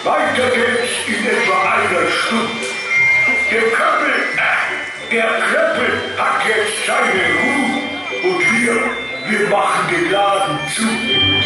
Weiter geht's in etwa einer Stunde. Der Klöppel hat jetzt seine Ruhe und wir machen den Laden zu.